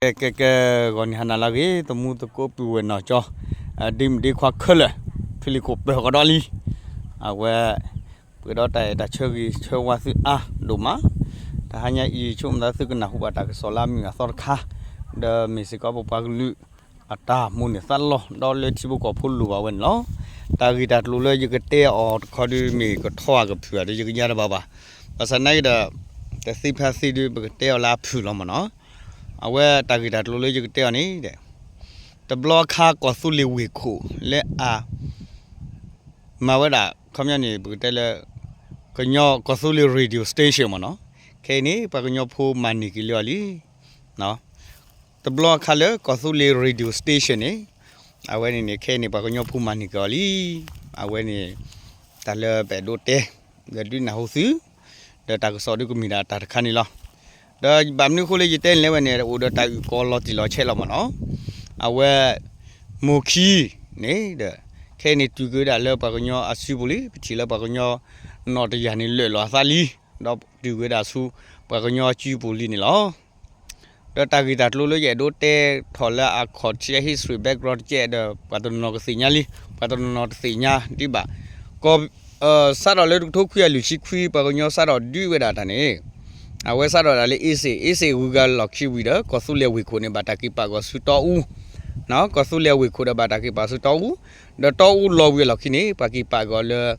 ကဲ ကဲ ကဲ ဂီၤနံၤဟါနၤလၢအဂ့ၤ သမူသကိးပုၢ်ဝဲၢ်နီၢ်ကၠီ ဒ့မုၣ်ဒ့ခွါခဲလၢာ် ဖံလံၤခိၣ်ပၢၤဃီဒီလံ အဝဲ ပှဲၤဒီးတၢ်အဲၣ်တၢ်ဆၢဂ့ၤဆၢဝါသုအါဒိၣ်မး, တဟါညါအံၤ ဆိကမိၣ်သးသုကနၢ်ဟူဘၣ်တၢ်ကစီၣ်လၢအမုာ်အသီတခါ, ဒီးမ့ၢ်စ့ၢ်ကီးပပှၤကလုာ်အတၢ်မိၣ်န့ၢ်သးလီ ဒီးလၢထံဖိကီၢ်ဖိလိၣ်ဘၣ်ဝဲန့ၣ်လီၤ. တၢ်ဂ့ၢ်တၢ်ကျိၤလၢယကတဲအီၤတခီဒုး မ့ၢ်ကထီအကဖုၣ်ဧါဒီး ယကယါတဘၣ်ဘၣ်. ဘၣ်ဆၣ်နာ်က့ဒီး တသ့ဖဲသ့ဒုး ပကတဲအီၤလၢအဖုၣ်လီၤမ့ၢ်နီၤ. အဝဲတၢ်ဂ့ၢ်တၢ်ကျိၤလၢယကတဲအီၤန့ၣ် တဘျီအခါကီၢ်သူလ့ၤဝ့ၢ်ခိၣ်လၢအ မၤဝဲဒၣ် ခီပညီန့ၣ် ပကတဲလၢ ကညီကီၢ်သူလ့ၤ radio station မ့ၢ်နီၤ, ခဲအံၤန့ၣ် ပှၤကညီဖိမၤန့ၢ်က့ၤလၢအီၤလံ. တဘျီအခါလၢကီၢ်သူလ့ၤ radio station န့ၣ် အဝဲန့ၣ်န့ၣ် ခဲအံၤန့ၣ် ပှၤကညီဖိမၤန့ၢ်က့ၤအီၤလံ. အဝဲန့ၣ် တၢ်လၢပအဲၣ်ဒိးတဲ ဒီးဒုးနၢ်ဟူသု ဒီးတၢ်ကစီၣ်ဒုးကမ့ၢ်ဒၣ်တၢ်တခါန့ၣ်လီၤ. ဒီးဘၣ်မနုၤအဃိလၢယတဲန့ၣ်လဲၣ်ဝဲန့ၣ် အိၣ်ဒီးတၢ်အုၣ်ကီၤလီၤတံၢ်လီၤဆဲးလီၤမ့ၢ်နီၤ. အဝဲ မိၢ်ခံန့ၣ်ဒီး ခဲအံၤန့ၣ်တုၤက့ၤဝဲဒၣ်လၢပှၤကညီအစုပူၤလံ, ပထံၣ်လၢပှၤကညီနီၣ်တယၢ်န့ၣ် လၢာ်လီၤအသးလံ, ဒီးတုၤက့ၤဝဲဒၣ်ဆူ ပှၤကညီအစုပူၤလံန့ၣ်လီၤ. ဒီးတၢ်ဂ့ၢ်တၢ်ကျိၤလၢယအဲၣ်ဒိးတဲထီၣ်လၢအခီၣ်ထံး history background တကဲဒီး ပှၤတနီၤကသ့ၣ်ညါလံ, ပှၤတနီၤတသ့ၣ်ညါဒံးဘၣ်. ကီၢ် စးထီၣ်လၢတကထိခွံကယၤလွံၢ်ဆံခွံ ပှၤကညီစးထီၣ်ဒုးဝဲဒၣ်တၢ်န့ၣ် အဝဲစးထီၣ်ဒၣ်လၢအ့စ့ၣ်, အ့စ့ၣ်ဂုၤဂၤလီၢ်ခံဝံၤဒီး ကီၢ်သူလ့ၤဝ့ၢ်ခိၣ်န့ၣ် ဘၣ်တၢ်က့ၤပာ်ကီၤဆူတီအူ, ကီၢ်သူလ့ၤဝ့ၢ်ခိၣ်ဒီးဘၣ်တၢ်က့ၤပာ်ဆူတီအူ, ဒီးတီအူလီၤဝံၤအလီၢ်ခံန့ၣ် ပှၤက့ၤပာ်ကီၤလၢ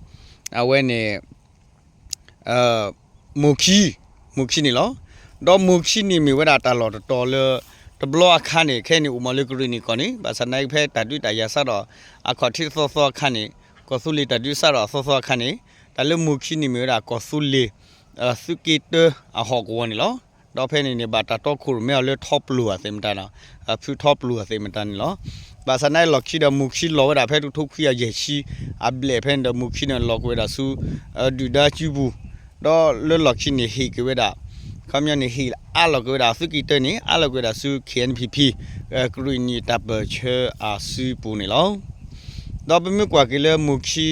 အဝဲန့ၣ် မိၢ်ခံ, မိၢ်ခံန့ၣ်လီၤ. ဒီးမိၢ်ခံန့ၣ်မ့ၢ်ဝဲဒၣ်တၢ်လီၢ်တတီၤလၢ တဘျီအခါန့ၣ် ခဲအံၤန့ၣ်အိၣ်မးလၢကရ့ၣ်နံၣ်ကီၢ်န့ၣ် ဘၣ်ဆၣ်သနာ်က့ဖဲတၢ်ဒုးတၢ်ယၤစးထီၣ် အခီၣ်ထံးအသီသီအခါန့ၣ်, ကီၢ်သူလ့ၤတၢ်ဒုးစးထီၣ်အသီသီအခါန့ၣ်, တၢ်လၢမိၢ်ခံန့ၣ်မ့ၢ်ဝဲဒၣ်ကီၢ်သူလ့ၤ သုးက့တၢအဟီၣ်ကဝီၤန့ၣ်လီၤ. ဒီးဖဲန့ၣ်န့ၣ် ဘၣ်တၢ်တီခိၣ်ရိၣ်မဲအီၤလၢထီပျိာ်အသ့ၣ်မတၤနီၤ, ဖုထီပျိာ်အသ့ၣ်မတၤန့ၣ်လီၤ. ဘၣ်ဆၣ်သနာ်က့လီၢ်ခံဒီးမိၢ်ခံလီၤဝဲဒၣ်ဖဲတကထိခွံကယၤယဲၢ်ဆံ အဘျဲၣ်ဖဲန့ၣ်ဒီးမိၢ်ခံန့ၣ်လီၤက့ၤဝဲဒၣ်ဆူ ဒုၣ်ဒါစုပူၤ, ဒီးလၢလီၢ်ခံန့ၣ်ဟ့ၣ်က့ၤဝဲဒၣ်, ခီပညီန့ၣ်ဟ့ၣ်အါလီၤက့ၤဝဲဒၣ်သုးက့တၢန့ၣ် အါလီၤက့ၤဝဲဒၣ်ဆူ KNPP ကရ့ၣ်နံၣ်တၢ်ပၢၢ်ဆၢအစုပူၤန့ၣ်လီၤ. ဒီးပမ့ၢ်ကွၢ်က့ၤလၢမိၢ်ခံ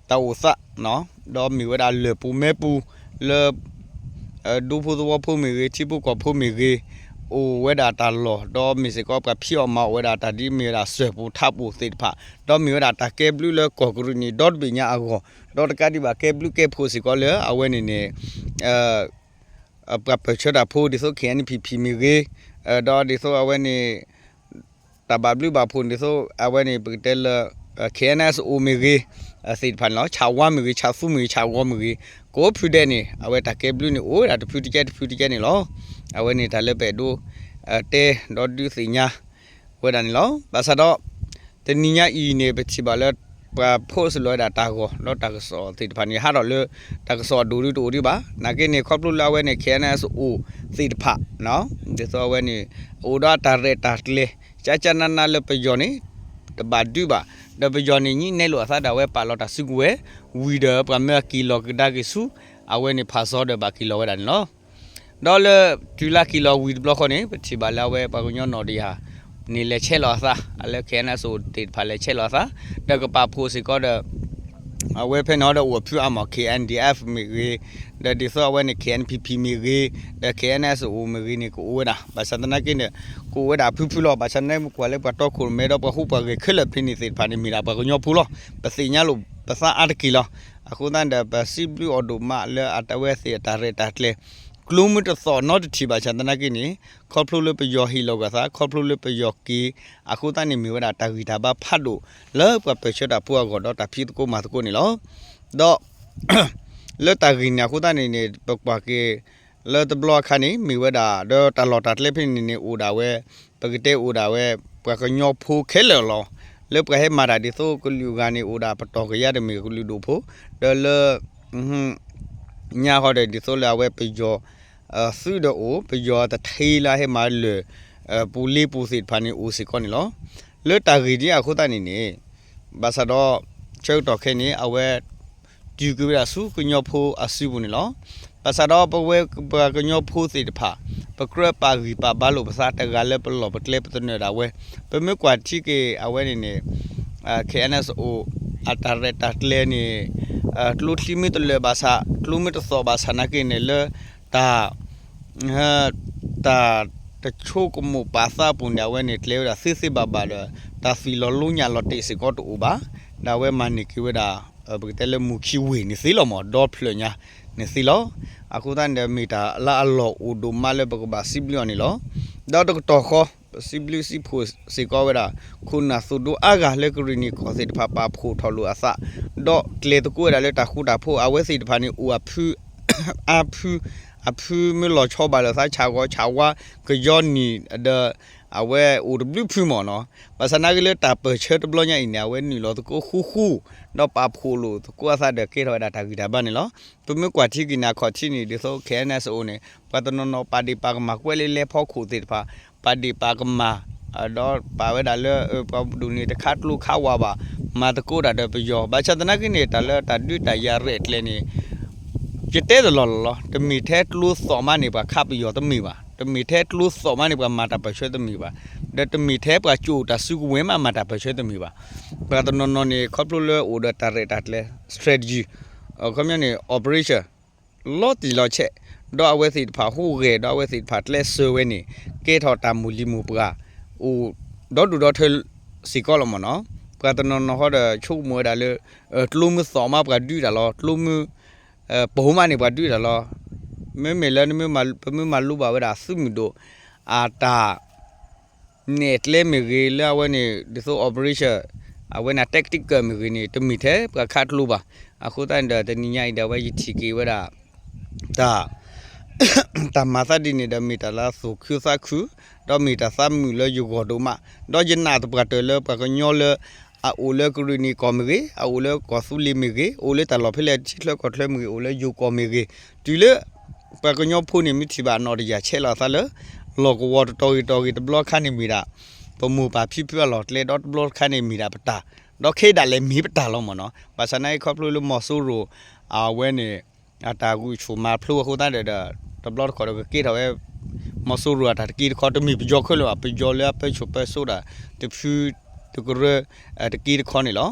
တၢ်အိၣ်သး, ဒီးမ့ၢ်ဝဲဒၣ်လၢၢ်ပူၤမဲပူၤလၢ ဒူဖိသဝီဖိမ့ၢ်ဂ့ၤ, ထံဖိကီၢ်ဖိမ့ၢ်ဂ့ၤ, အိၣ်ဝဲဒၣ်တၢ်လီၢ်, ဒီးမ့ၢ်စ့ၢ်ကီးပှၤဖံးအီၣ်မၤအီၣ်ဝဲဒၣ်တၢ်ဒ်မ့ၢ်ဝဲဒၣ်စၢၢ်ပူၤထးပူၤသ့ၣ်တဖၣ်, ဒီးမ့ၢ်ဝဲဒၣ်တၢ်ကဲဘျုးလၢကီၢ်ကရ့ၣ်နံၣ်ဒီတဘ့ၣ်ညါအဂီၢ်, ဒီးတကးဒံးဘၣ်ကဲဘျုးကဲဖှိၣ်စ့ၢ်ကီးလၢအဝဲန့ၣ်န့ၣ် ပှၤပၢၢ်ဆၢတၢ်ဖိဒ်သိး KNPP မ့ၢ်ဂ့ၤ, ဒီးဒ်သိးအဝဲန့ၣ် တၢ်ဘၣ်ဘျုးဘၣ်ဖှိၣ်ဒ်သိးအဝဲန့ၣ် ပကတဲလၢ KNSO မ့ၢ်ဂ့ၤ, သ့ၣ်တဖၣ်န့ၣ်လီၤ. ဆၣ်ဝါမ့ၢ်ဂ့ၤ, ဆၣ်သူမ့ၢ်ဂ့ၤ, ဆၣ်ဂီၤမ့ၢ်ဂ့ၤ, ကိးဖုဒဲးန့ၣ် အဝဲတၢ်ကဲဘျုးန့ၣ် အိၣ်ဝဲဒၣ်တဖုတကဲတဖုတကဲန့ၣ်လီၤ. အဝဲန့ၣ်တၢ်လၢပအဲၣ်ဒိး တဲဒီးဒုးသ့ၣ်ညါ ဝဲဒၣ်န့ၣ်လီၤ. ဘၣ်ဆၣ်ဒီး တနံၤညါအံၤန့ၣ် ပထံၣ်ဘၣ်လၢ ပှၤ post လီၤဝဲဒၣ်တၢ်ဂီၤ ဒီးတၢ်ကစီၣ်သ့ၣ်တဖၣ်န့ၣ် ဟးထီၣ်လၢ တၢ်ကစီၣ်အဒိၣ်ဒုတအိၣ်ဒံးဘၣ်. နာ်က့န့ၣ် ခီဖျိလၢအဝဲန့ၣ် KNSO သ့ၣ်တဖၣ် ဒ်သိးအဝဲန့ၣ် အိၣ်ဒီးအတၢ်ရဲၣ်တၢ်ကျဲၤ ကၠါကၠါနါနါလၢပယီၤန့ၣ် တဘၣ်ဒုးဘၣ်, ဒီးပယီၤန့ၣ် ညံနဲလိာ်အသးဒီးအဝဲပာ်လီၤတၢ်စုကဝဲၤ ဝံၤဒီးပှၤမၢအက့ၤလီၤကဒါက့ၤဆူ အဝဲန့ၣ်ဖးစီဒီးဘၣ်က့ၤလီၤဝဲဒၣ်န့ၣ်လီၤ. ဒီးလၢတုၤလၢက့ၤလီၤဝံၤတဘျီဃီန့ၣ် ပထံၣ်ဘၣ်လၢအဝဲပှၤကညီနီၢ်တယၢ်န့ၣ် လဲၤဆဲးလီၤအသး လၢ KNSO သ့ၣ်တဖၣ်လဲၤဆဲးလီၤအသး ဒီးကပာ်ဖှိၣ်စ့ၢ်ကီးဒီး အဝဲဖဲန့ၣ်ဒီးအိၣ်အဖုအါမး KNDF မ့ၢ်ဂ့ၤ, ဒီးဒ်သိးအဝဲန့ၣ် KNPP မ့ၢ်ဂ့ၤ, ဒီး KNSO မ့ၢ်ဂ့ၤန့ၣ် ကအိၣ်ဝဲဒၣ်, ဘၣ်ဆၣ်သနာ်က့န့ၣ် ကအိၣ်ဝဲဒၣ်အဖုဖုလီၤ. ဘၣ်ဆၣ်သနာ်က့မ့ၢ်ကွၢ်လၢပှၤတီခိၣ်ရိၣ်မဲဒီးပှၤဟူးပှၤဂဲၤခဲလၢာ်ဖဲန့ၣ်သ့ၣ်တဖၣ်န့ၣ် မ့ၢ်ဒၣ်ပှၤကညီဖိလီၤ. ပသ့ၣ်ညါလိာ်ပသးအါတက့ၢ်လီၤ. အဃိသတးဒီး ပစံးဘျုးအီၤဒိၣ်မးလၢအဝဲသ့ၣ်အတၢ်ရဲၣ်တၢ်ကျဲၤ ကျိမ့ၢ်တသီၣ်နီတထံၣ်ဘၣ်ဆၣ်သနာ်က့န့ၣ် ခီဖျိလၢပယီၤဟ့ၣ်လီၤကွံာ်အသး ခီဖျိလၢပယီၤက့ၤ အဃိသတးန့ၣ် မ့ၢ်ဝဲဒၣ်တၢ်ဂံၢ်တၢ်ဘါဖးဒိၣ်လၢပှၤပၢၢ်ဆၢတၢ်ဖိအဂီၢ်ဒီးတၢ်ဖံးသကိးမၤသကိးန့ၣ်လီၤ. ဒီး လၢတၢ်ဂ့ၢ်န့ၣ်အဃိသတးန့ၣ်န့ၣ် ပကွၢ်က့ၤ လၢတဘျီအခါန့ၣ် မ့ၢ်ဝဲဒၣ် ဒီးတၢ်လီၢ်တၢ်ကျဲဖဲန့ၣ်န့ၣ် အိၣ်ဒၣ်ဝဲ ပကတဲအိၣ်ဒၣ်ဝဲ ပှၤကညီဖိခဲလၢာ်လီၤ. လၢပှၤဟဲမၤတၢ်ဒ်သိးကလုာ်အဂၤန့ၣ် အိၣ်ဒၣ်ပတီၢ်ကယါဒီးမ့ၢ်ကလုာ်ဒိၣ်ဖိ ဒီးလၢ ညါဃီဒီးဒ်သိးလၢအဝဲပယီၤ သုးဒီးအိၣ် ပယီၤတထံလၢအဟဲမၤလၢာ် ပူၤလ့ပူၤသ့ၣ်တဖၣ်န့ၣ် အိၣ်စ့ၢ်ကီးန့ၣ်လီၤ. လၢတၢ်ဂ့ၢ်ဒ်အဃိသတးန့ၣ်န့ၣ် ဘၣ်ဆၣ်ဒီး ဆၢကတီၢ်ခဲအံၤန့ၣ် အဝဲ တုၤက့ၤဝဲဒၣ်ဆူကညီဖိအစုပူၤန့ၣ်လီၤ. ဘၣ်ဆၣ်ဒီးပဝဲပှၤကညီဖိသ့ၣ်တဖၣ် ပကြၢးပာ်ဂံၢ်ပာ်ဘါလိာ်ပသးတဂၤလၢပလီၢ်ပကျဲပသနၢၣ်ဒၣ်ဝဲ ပမ့ၢ်ကွၢ်ထံက့ၤအဝဲန့ၣ်န့ၣ် KNSO အတၢ်ရဲၣ်တၢ်ကျဲၤန့ၣ် ကျိချံမ့ၢ်တလၢာ်ဘၣ်ဆၣ် ကျိမ့ၢ်တသီၣ်ဘၣ်ဆၣ်နာ်က့န့ၣ်လၢ တၢ် တၢ် တၢ်ဆိကမိၣ်ပာ်သးအပူၤန့ၣ် အဝဲန့ၣ်ကျဲဝဲဒၣ်သ့သ့ဘၣ်ဘၣ်ဒီး တၢ်သွံၣ်လီၤလိညၣ်လီၤတ့ၢ်စ့ၢ်ကီးတအိၣ်ဘၣ်, ဒီးအဝဲမၤန့ၢ်က့ၤဝဲဒၣ် ပကတဲလၢမူၤခံဝ့ၢ်န့ၣ်သ့လီၤမး ဒီဖျၢၣ်ညါန့ၣ်သ့လီၤ. အဃိသတးန့ၣ်ဒီး မ့ၢ်တၢ်လၢအလီၢ်အိၣ်ဒိၣ်မးလၢပကဘၣ်စံးဘျုးအီၤန့ၣ်လီၤ. ဒီးတကတီၢ်ဃီ ပစံးဘျုးစံးဖှိၣ်စ့ၢ်ကီးဝဲဒၣ် ခိၣ်နၢ်သုးဒိအါဂၤလၢကရ့ၣ်နံၣ်ကီၢ်သ့ၣ်တဖၣ် ပာ်ဖှိၣ်ထီၣ်လိာ်အသး ဒီးကျဲၤသကိးဝဲဒၣ်လၢတၢ်ဃူတၢ်ဖိး အဝဲသ့ၣ်တဖၣ်န့ၣ် အိၣ်အဖု အဖု အဖုမ့ၢ်လီၤဆီဘၣ်လိာ်သး ဆၣ်ဂီၤဆၣ်ဝါ ကယီနံၣ်ဒီး အဝဲအိၣ်တဘျုးဖုမ့ၢ်နီၤ. ဘၣ်ဆၣ်နာ်က့လၢတၢ်ပၢၢ်ဆၢတဘျီညါအံၤန့ၣ် အဝဲနုာ်လီၤသကိးဃူဃူ ဒီးပာ်ဖှိၣ်လိာ်သကိးအသးဒီးကဲထီၣ်ဝဲဒၣ်တၢ်ဂံၢ်တၢ်ဘါန့ၣ်လီၤ. ပမ့ၢ်ကွၢ်ထံက့ၤန့ၣ် အခီၣ်ထံးန့ၣ် ဒ်သိး ခဲအံၤန့ၣ် စအိၣ်န့ၣ် ပှၤတနီၤနီၤပာ်ဒ့ၣ်ပာ်ကမၣ်ကွဲးလၢလဲၤဖီခိၣ်သ့ၣ်တဖၣ် ပာ်ဒ့ၣ်ပာ်ကမၣ် ဒီးပာ်ဝဲဒၣ်လၢ ပှၤဒိၣ်န့ၢ်တခါကျိခါဝးဘၣ် မၤသကိးတၢ်ဒီးပယီၤ ဘၣ်ဆၣ်သနာ်က့န့ၣ် တၢ်လၢတၢ်ဒုးတၢ်ယၤရဲၣ်ကျဲၤန့ၣ် ယတဲတလီၢ်လီၢ်လီၤ. တမ့ၢ်ထဲကျိသီၣ်မးန့ၣ် ပှၤခးပယီၤတမ့ၢ်ဘၣ်. တမ့ၢ်ထဲကျိသီၣ်မးန့ၣ် ပှၤမၤတၢ်ပၢၢ်ဆၢတမ့ၢ်ဘၣ်. ဒီးတမ့ၢ်ထဲပှၤကၠိၣ်တၢ်စုကဝဲၤမးမၤတၢ်ပၢၢ်ဆၢတမ့ၢ်ဘၣ်. ပှၤတနီၤနီၤန့ၣ် ခီဖျိလၢအိၣ်ဒီးတၢ်ရဲၣ်တၢ်ကျဲၤ strategy ခီပညီန့ၣ် operation လီၤတံၢ်လီၤဆဲး ဒီးအဝဲသ့ၣ်တဖၣ်ဟူးဂဲၤ ဒီးအဝဲသ့ၣ်တဖၣ်ကျဲးစၢးဝဲန့ၣ် ကဲထီၣ်တၢ်မိၢ်လံၤမိၢ်ပှၢ် အိၣ်ဒီဒူၣ်ဒီထၢစ့ၢ်ကီးလီၤမ့ၢ်နီၤ. ပှၤတနီၤနီၤဟီဒီးဆိကမိၣ်ဝဲဒၣ်လၢ ကျိမုၢ်သီၣ်မးပှၤဒုးတၢ်လီၤ ကျိမုၢ် ပိာ်မးန့ၣ်ပှၤဒုးတၢ်လီၤ. မ့မ့ၢ်လၢ ပမ့ၢ်မၤလိဘၣ်ဝဲဒၣ်သုးမုၢ်ဒိၣ် အတၢ် နဲၣ်ကျဲမ့ၢ်ဂ့ၤ လၢအဝဲန့ၣ် ဒ်သိး operation အဝဲန့ၣ် tactical မ့ၢ်ဂ့ၤန့ၣ် တမ့ၢ်ထဲပှၤခးကျိဘၣ်. အဃိသတးန့ၣ်ဒီး တနံၤညါအံၤဒီး အဝဲယထံၣ်က့ၤဝဲဒၣ် တၢ် တၢ်မၤသးဒ်န့ၣ်ဒီး မ့ၢ်တၢ်လၢသူၣ်ခုသးခု ဒီးမ့ၢ်တၢ်သးမုာ်လၢယဂီၢ်ဒိၣ်မး ဒီးယနာ်သပှၢ်တၢၢ်လၢပှၤကညီလၢ အအိၣ်လၢကရ့ၣ်နံၣ်ကီၢ်မ့ၢ်ဂ့ၤ အအိၣ်လၢကီၢ်သူလ့ၤမ့ၢ်ဂ့ၤ အိၣ်လၢတၢ်လီၢ်ဖဲလဲၣ်ထံချၢကီၢ်ချၢမ့ၢ်ဂ့ၤ အိၣ်လၢယိၤကီၢ်မ့ၢ်ဂ့ၤ တုၤလၢ ပှၤကညီဖိန့ၣ် မ့ၢ်ထံၣ်ဘၣ်အနီၣ်တယၢ်ဆဲးလီၤအသးလၢ လီၢ်ကဝီၤတတီၤဂ့ၤတီၤဂ့ၤ တဘျီခါန့ၣ်မ့ၢ်ဒၣ် ပမိၢ်ပၢ်ဖံဖုအလီၢ်ကျဲ ဒီးတဘျီခါန့ၣ်မ့ၢ်ဒၣ်ပတၢ် ဒီးခဲဒၣ်လဲာ်မ့ၢ်ပတၢ်လီၤမ့ၢ်နီၤ. ဘၣ်ဆၣ်နာ်က့ခီဖျိလၢမီၤစိရိၤ အဝဲန့ၣ် အတၢ်ဂုာ်ဆူၣ်မၤဖျိအဃိသတးဒီး တဘျီတခီၣ်ဒီးကကဲထီၣ်ဝဲ မီၤစိရိၤအတၢ်တက့တခီ တမ့ၢ်ပယီၤခဲလၢာ်ဘၣ် ပယီၤလၢအပၢဆူၣ်ပၢစိးတၢ် တဖု တကရၢ တက့တခီန့ၣ်လီၤ.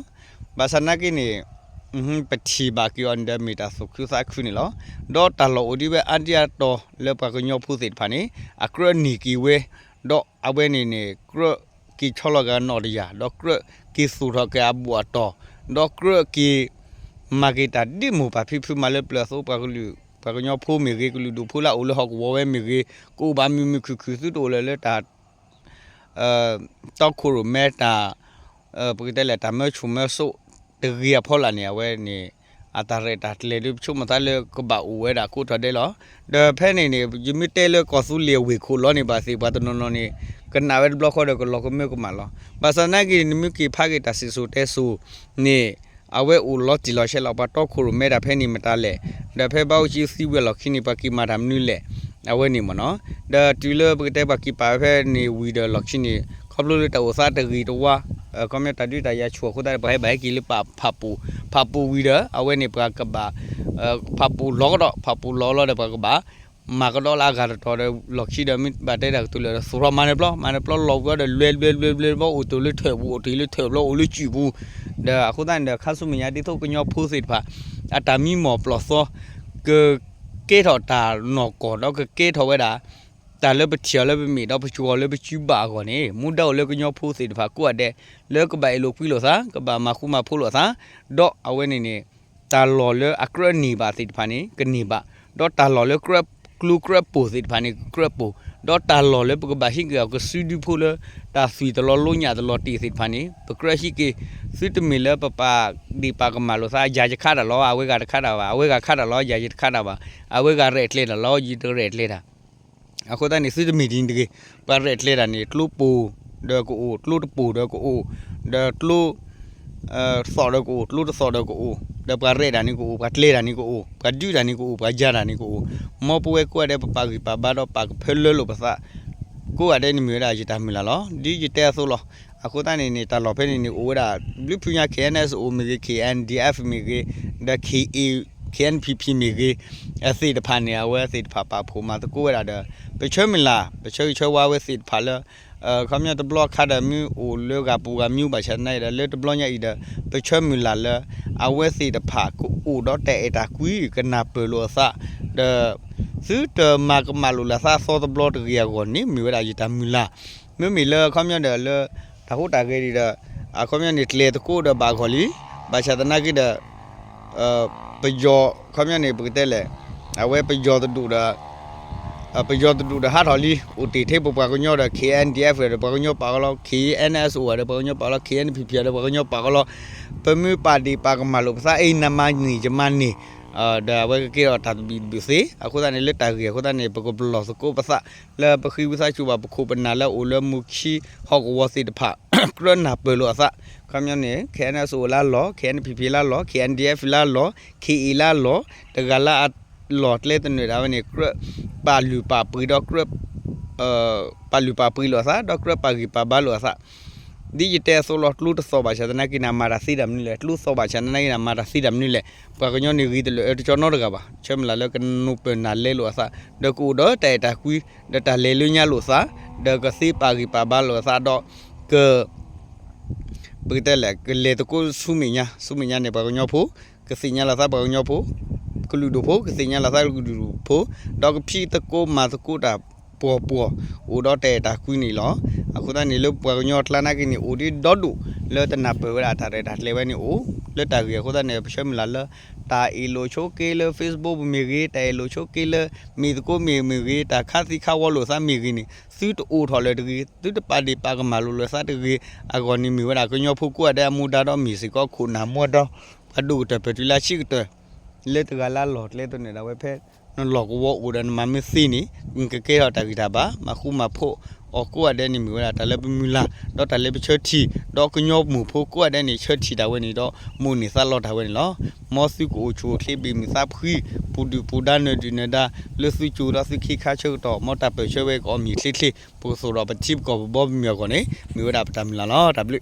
ဘၣ်ဆၣ်နာ်က့န့ၣ် ပထံၣ်ဘၣ်က့ၤအီၤန့ၣ်ဒီး မ့ၢ်တၢ်သူၣ်ခုသးခုန့ၣ်လီၤ. ဒီးတၢ်လီၢ်အိၣ်ဒံးဝဲအါဒံအါတီၤလၢပှၤကညီဖိသ့ၣ်တဖၣ်န့ၣ် အကြၢးန့ၢ်က့ၤဝဲ ဒီးအဝဲန့ၣ်န့ၣ် ကြၢးက့ၤဆီလီၤက့ၤအနီၣ်တယၢ် ဒီးကြၢးက့ၤသူၣ်ထီၣ်က့ၤအဘူၣ်အတီၢ် ဒီးကြၢးက့ၤ မၤက့ၤတၢ်ဒ်မိၢ်ပၢ်ဖံဖုမၤလၢပျၢၤအသိး ပှၤကလုာ် ပှၤကညီဖိမ့ၢ်ဂ့ၤ ကလုာ်ဒူၣ်ဖိလၢအအိၣ်လၢဟီၣ်ကဝီၤဝဲမ့ၢ်ဂ့ၤ ကအိၣ်ဘၣ်မုာ်မုာ်ခုၣ်ခုၣ် သုတအိၣ်လၢၤလၢတၢ် တီခိၣ်ရိၣ်မဲတၢ် ပကတဲလဲၣ် တၢ်မၢဆူၣ်မၢစိးတဂ့ၤအဖီလာ်န့ၣ် အဝဲန့ၣ် အတၢ်ရဲၣ်တၢ်ကျဲၤဒ်ပဆိကမိၣ်သးလၢကဘၣ်အိၣ်ဝဲဒၣ်ကိးထီၣ်ဒဲးလီၤ. ဒီးဖဲန့ၣ်န့ၣ် ယမ့ၢ်တဲလၢကီၢ်သူလ့ၤအဝ့ၢ်ခိၣ်လီၤန့ၣ်ဘၣ်သ့ၣ် ပှၤတနီၤနီၤန့ၣ် ကနၣ်ဝဲတဘျီဃီဒီးကလီၤကမၢကမၣ်လီၤ. ဘၣ်ဆၣ်သနာ်က့န့ၣ် နမ့ၢ်က့ၤဖးက့ၤတၢ်စံၣ်စိၤတဲစိၤန့ၣ် အဝဲအိၣ်လီၤတံၢ်လီၤဆဲးလီၤ ပှၤတီခိၣ်ရိၣ်မဲတၢ်ဖဲန့ၣ်မတၤလဲၣ်, ဒီးဖဲဘါအိၣ်ကၠံသံဝံၤအလီၢ်ခံန့ၣ် ပှၤက့ၤမၤတၢ်မနုၤလဲၣ်, အဝဲန့ၣ်မ့ၢ်နီၤ. ဒီးတုၤလၢပကတဲပှၤက့ၤပာ်ဝဲဖဲန့ၣ်ဝံၤဒီးလီၢ်ခံန့ၣ် ခီဖျိလၢတၢ်အိၣ်သးတဂ့ၤတဝါ, ခီပညီတၢ်ဒုးတၢ်ယၤဆူၣ်အဃိသတးဒီး ပှၤဟဲဘၣ်ဟဲက့ၤလၢပာ်ဖးပူၤ, ဖးပူၤဝံၤဒီး အဝဲန့ၣ်ပှၤကဘၣ် ဖးပူၤလီၤကဒီး ဖးပူၤလီၤလီၤဒီးပှၤကဘၣ် မၤကဒီးလၢအဂၤတတီၤဒီး လီၢ်ခံဒီးမ့ၢ်ဘၣ်တဲတၢ်ကတိၤလၢာ်ဒီး သူၣ်ထီၣ်မၤနၢၤပျီ မၤနၢၤပျီလီၤဝံၤဒီး လွဲလွဲလွဲလွဲဘျီ အိၣ်တ့ၢ်လၢထၢၣ်ပူၤ အိၣ်တ့ၢ်လၢထၢၣ်ဘျီ အိၣ်လၢစုၣ်ပူၤ, ဒီးအဃိသတးန့ၣ်ဒီး ခါဆူမဲာ်ညါဒ်သိးကညီဖိသ့ၣ်တဖၣ် အတၢ်မံမီၢ်ပျီၢ်သီ ကကဲထီၣ်တၢ်နီၢ်ကီၢ်ဒီးကကဲထီၣ်ဝဲဒၣ် တၢ်လၢပထံၣ်အီၤလၢပမဲာ်ဒီးပကွၢ်အီၤလၢပစုဘၣ်အဂီၢ်န့ၣ် မူဒါအိၣ်လၢကညီဖိသ့ၣ်တဖၣ်ကိးဂၤဒဲး လၢကဘၣ်အဲၣ်လိာ်ကွံလိာ်သး ကဘၣ်မၤဃူမၤဖိးလိာ်သး, ဒီးအဝဲန့ၣ်န့ၣ် တၢ်လီၢ်လၢအကြၢးန့ၢ်ဘၣ်သ့ၣ်တဖၣ်န့ၣ် ကန့ၢ်ဘၣ်, ဒီးတၢ်လီၢ်လၢကြၢးကျိကြၢးပိၢ်သ့ၣ်တဖၣ်န့ၣ် ကကြၢးပိၢ်, ဒီးတၢ်လီၢ်လၢပကဘၣ်ဟံးက့ၤအီၤကစုဒုဖိလၢ တၢ်သွံၣ်တလီၤလိညၣ်တလီၤတ့ၢ်သ့ၣ်တဖၣ်န့ၣ် ပကြၢးဟံးက့ၤ, သုတမ့ၢ်လၢပပာ်ဒ့ၣ်ပာ်ကမၣ်လိာ်သး ယၤယခးတၢ်လီၤ အဝဲဂၤတခးတၢ်ဘၣ် အဝဲဂၤခးတၢ်လီၤ ယၤယတခးတၢ်ဘၣ် အဝဲဂၤရဲၣ်ကျဲၤတၢ်လီၤ ယတရဲၣ်ကျဲၤတၢ် အဃိသတးန့ၣ် သုတမ့ၢ်ဒ်န့ၣ်တဂ့ၤ, ပှၤရဲၣ်ကျဲၤတၢ်န့ၣ် ကျိပိၢ်ဒီးကအိၣ်, ကျိတပိၢ်ဒီးကအိၣ်, ဒီးကျိ သီၣ်ဒီးကအိၣ်, ကျိတသီၣ်ဒီးကအိၣ်, ဒီးပှၤရဲၣ်တၢ်န့ၣ်ကအိၣ်, ပှၤကျဲၤတၢ်န့ၣ်ကအိၣ်, ပှၤဒုးတၢ်န့ၣ်ကအိၣ်, ပှၤယၤတၢ်န့ၣ်ကအိၣ်, မ်ပဝဲကိးဂၤဒဲး ပပာ်ဂံၢ်ပာ်ဘါဒီးပာ်ကဖၢလၢလိာ်ပသး ကိးဂၤဒဲးန့ၣ်မ့ၢ်ဝဲဒၣ်ယတၢ်မုၢ်လၢ်လီၤ. ဒ်ယတဲအသိးလီၤ. အဃိသတးန့ၣ်န့ၣ် တၢ်လီၢ်ဖဲန့ၣ်န့ၣ် အိၣ်ဝဲဒၣ် ဘျုးဖုညါ K N S O မ့ၢ်ဂ့ၤ, K N D F မ့ၢ်ဂ့ၤ, ဒီး K A, K N P P မ့ၢ်ဂ့ၤ, အသ့ၣ်တဖၣ်န့ၣ် အဝဲသ့ၣ်တဖၣ်ပာ်ဖှိၣ်မၤသကိးဝဲဒၣ်ဒီး ပဆၢမုၢ်လၢ် ပဆၢဂ့ၤဆၢဝါဝဲသ့ၣ်တဖၣ်လၢ ခီပညီတဘျီခါဒီးမ့ၢ်အိၣ်လၢဂၤပူၤဂၤမ့ၢ်ဘၣ်ဆၣ်သနာ်က့ဒီး လၢတဘျီညါအံၤဒီး ပဆၢမုၢ်လၢ်လၢ အဝဲသ့ၣ်တဖၣ်ကအိၣ်ဒီးတၢ်အဲၣ်တၢ်ကွံ ကနၢ်ပၢၢ်လိာ်အသး ဒီး သုတမၤကမၣ်လိာ်လၢသးသီတဘျီတဂ့ၤအဂီၢ်န့ၣ် မ့ၢ်ဝဲဒၣ်ယတၢ်မုၢ်လၢ်, မ့မ့ၢ်လၢအခီပညီဒီးလၢ တၢ်ဟူးတၢ်ဂဲၤဒံးဒီး အခီပညီန့ၣ် ကျဲၤသကိးဒီးဘၣ်အဂီၢ်လံ, ဘၣ်ဆၣ်သနာ်က့ဒီး ပယီၤ အခီပညီန့ၣ် ပကတဲလဲၣ်, အဝဲပယီၤတဒူၣ်ဒီး ပယီၤတဒူၣ်ဒီးဟးထီၣ်လံ, အိၣ်တ့ၢ်ထဲပပှၤကညီဒီး K N D F ဒီးပှၤကညီပာ်ကီလီၤ, K N S O ဒီးပှၤကညီပာ်ကီလီၤ, K N P P ဒီးပှၤကညီပာ်ကီလီၤ, ပမ့ၢ်ပာ်ဒ့ၣ်ပာ်ကမၣ်လိာ်ပသး အံၤနမၤန့ၢ်ယမၤန့ၢ် ဒီးအဝဲကကဲထီၣ်တၢ်သဘံၣ်သဘုၣ်သ့, အဃိသတးန့ၣ် လၢတၢ်ဂ့ၢ်အဃိသတးန့ၣ် ပကပလီၢ်သကိးပသး လၢပဃံဝံသးစူၤဘၣ် ပခိၣ်ပနၢ်လၢအအိၣ်လၢမူခံဟီၣ်ကဝီၤသ့ၣ်တဖၣ် ကြၢးနၢ်ပၢၢ်လိာ်အသး, အခီပညီန့ၣ် K N S O လၢအလီၢ်, K N P P လၢအလီၢ်, K N D F လၢအလီၢ်, K A လၢအလီၢ်, တဂၤလၢအလီၢ်ကျဲသနၢၣ်ဒၣ်ဝဲန့ၣ် ကြၢးပာ်လုၢ်ပာ်ပှ့ၤဒီးကြၢး ပာ်လုၢ်ပာ်ပှ့ၤလိာ်အသး ဒီးကြၢးပာ်ဂံၢ်ပာ်ဘါလိာ်အသး ဒ်ယတဲအသိးလီၤ, ကျိတသီၣ်ဘၣ်ဆၣ်သနာ်က့န့ၣ် မၤတၢ်သ့တၢ်မနုၤလဲၣ်, ကျိသီၣ်ဘၣ်ဆၣ်သနာ်က့န့ၣ် မၤတၢ်သ့တၢ်မနုၤလဲၣ်, ပှၤကညီန့ၣ်ဂ့ၤတလၢာ်အၢတကၠီနီတဂၤဘၣ်, ဆၢမုၢ်လၢ်လၢကနၢ်ပၢၢ်နၢ်လဲလိာ်အသး, ဒီးကအိၣ်ဒီးတၢ်အဲၣ်တၢ်ကွံ, ဒီးတၢ်လဲၤလၢညါလိာ်သး, ဒီးကသ့ပာ်ဂံၢ်ပာ်ဘါလိာ်အသးဒီး က ပကတဲလဲၣ် ကလဲၤသကိးဆူမဲာ်ညါ, ဆူမဲာ်ညါန့ၣ် ပှၤကညီဖိ ကသ့ၣ်ညါလီၤသးပှၤကညီဖိ, ကလုာ်ဒူၣ်ဖိ ကသ့ၣ်ညါလီၤသးကလုာ်ဒူၣ်ဖိ, ဒီးကဖံးသကိးမၤသကိးတၢ်ပှီၤပှီၤ, အိၣ်ဒီးတၢ်အဲၣ်တၢ်ကွံန့ၣ်လီၤ. အဃိသတးန့ၣ် လၢပှၤကညီအကျါနာ်က့န့ၣ် အိၣ်ဒံးဒီဒူၣ် လၢတနၢ်ပၢၢ်ဝဲဒၣ်တၢ်ရဲၣ်တၢ်ကျဲၤဝဲန့ၣ်အိၣ်, လၢတၢ်ဂ့ၢ်အဃိသတးန့ၣ် ပဆၢမုၢ်လၢ်လၢ တၢ်အ့ၣ်လိာ်ဆိးက့လၢ Facebook မ့ၢ်ဂ့ၤ, တၢ်အဲၣ်လိာ်ဆိးက့လၢ မ့ၢ်သကိးမ့ၢ်မ့ၢ်ဂ့ၤ, တၢ်ခးသံခးဝီလိာ်သးမ့ၢ်ဂ့ၤန့ၣ် သုတအိၣ်ထီၣ်လၢၤတဂ့ၤ, သုတပာ်ဒ့ၣ်ပာ်ကမၣ်လိာ်လၢသးတဂ့ၤ, အဂီၢ်န့ၣ်မ့ၢ်ဝဲဒၣ်ကညီဖိကိးဂၤဒဲးအမူဒါဒီး မ့ၢ်စ့ၢ်ကီးခိၣ်နၢ်မူဒါ ပှၤဒိၣ်ကတၢၢ်ပၢၢ်တုၤလၢဆံးကတၢၢ် လၢတဂၤလၢအလီၢ်ကျဲသနၢၣ်ဒၣ်ဝဲဖဲ နလီၢ်ကဝီၤအိၣ်ဒီးနမၤမ့ၢ်သ့န့ၣ် နကကဲထီၣ်တၢ်ဂံၢ်တၢ်ဘါ မၤဃူမၤဖိးအီၤကိးဂၤဒဲးန့ၣ် မ့ၢ်ဝဲဒၣ်တၢ်လၢပမုၢ်လၢ် ဒီးတၢ်လၢပဆၢထံၣ် ဒီးကညီမိၢ်ဖိကိးဂၤဒဲးန့ၣ် ဆၢထံၣ်တၢ်ဝဲန့ၣ်ဒီး မိၣ်န့ၢ်သးလီတၢ်ဝဲန့ၣ်လီၤ. မ်သုကအိၣ်ဆူၣ်အိၣ်ချ့ဘၣ်မုာ်သးဖှံ ပူၤဒုၣ်ပူၤဒါနၢၤဒုၣ်နၢၤဒါ လၢသုကၠိဒီးသုခ့ခါဆၢကတီၢ် မ်တၢ်ပၢၢ်ဆၢဝဲကအီၣ်မ့ၢ်ချ့ချ့ ပကသိၣ်ဒီးပထံပကီၢ်ပဘီပမုၢ်အဂီၢ်န့ၣ် မ့ၢ်ဝဲဒၣ်ပတၢ်မုၢ်လၢ်လီၤ. တၢ်ဘျုး